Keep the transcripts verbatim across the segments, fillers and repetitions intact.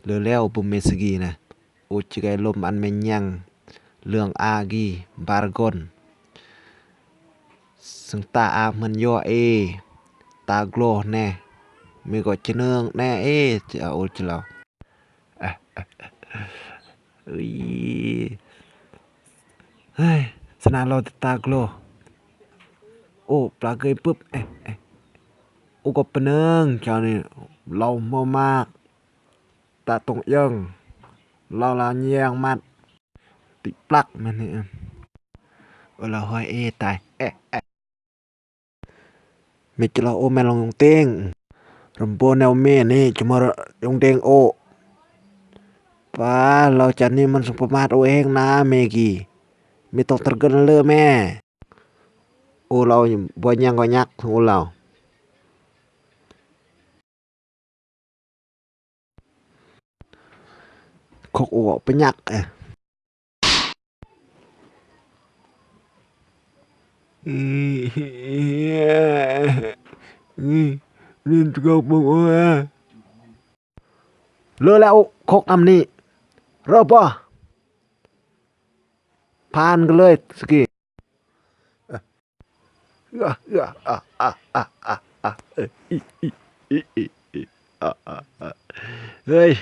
Leo-leo bum me segi ne. Uci kai lom an menyang. Leng agi bargon. Seng ta amen yo e. Ta glo ne. Mego ceneng ne e. Ci a uci lao. Ui. Hai, sana lao ta glo. O, plak e pup. Eh, eh. Ugo peneng, cani lao mamak. Ta tong yang. Lao la nyeng mat. Ti plak meni. Ola hoi e tai. Eh, eh. Mi ci lao o me long yong teng. Rembon ne o me ni cuma yong teng o. Pa lao cani man sung pemat o heng na megi. Mi tong tergen le me. O lao bonyang gonyak o lao. Kok uwak penyak eh. Rin tukang pung uwa. Lo la u kok am ni. Robo. Pan geloit segi. Ya, ya, ah, ah, ah, ah, ah, eh, i, i, i, i, i, ah, ah, ah. Hei.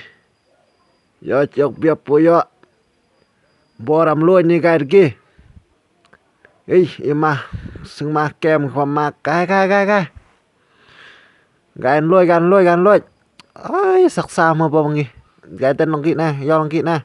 Yo, cok biar puyo. Boram lo ni kai ki. Hei, ima sing makem ko mak. Kai, kai, kai, kai. Gan loi, gan loi, gan loi. Ai, sak sama pa mangi. Gan ten longki na, yo longki na.